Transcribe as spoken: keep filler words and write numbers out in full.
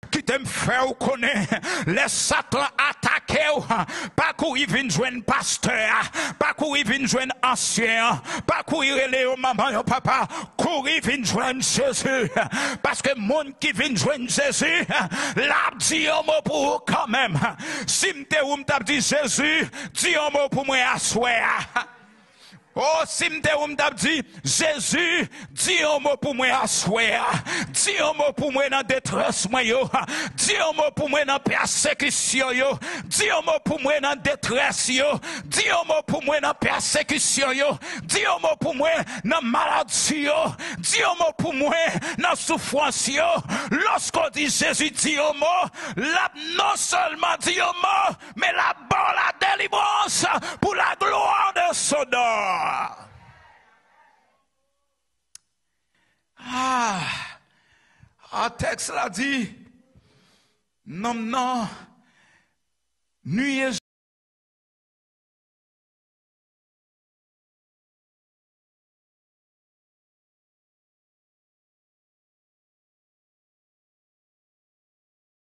Kite m fè w konnen, lè Satan atake w, pa kouri vin jwenn pastè a, pa kouri vin jwenn ansyen an, pa kouri rele yo manman, yo papa, kouri vin jwenn Jezi. Paske moun ki vin jwenn Jezi, l ap di yon mo pou ou kanmenm. Si m te ou, m t ap di, Jezi, di yon mo pou mwen aswè a. O, si m te ou, m t ap di, Jezi, di yon mo pou mwen aswè a. Di yon mo pou mwen nan detrès mwen yo. Di yon mo pou mwen nan pèsekisyon yo. Di yon mo pou mwen nan detrès yo. Di yon mo pou mwen nan pèsekisyon yo. Di yon mo pou mwen nan maladi yo. Di yon mo pou mwen nan soufrans yo. Lòske w di Jezi di yon mo, l ap non sèlman di yon mo, men l ap ba w ladelivrans pour la gloire de son nom. Ah, ah, tèks la di, nonm nan, nwi e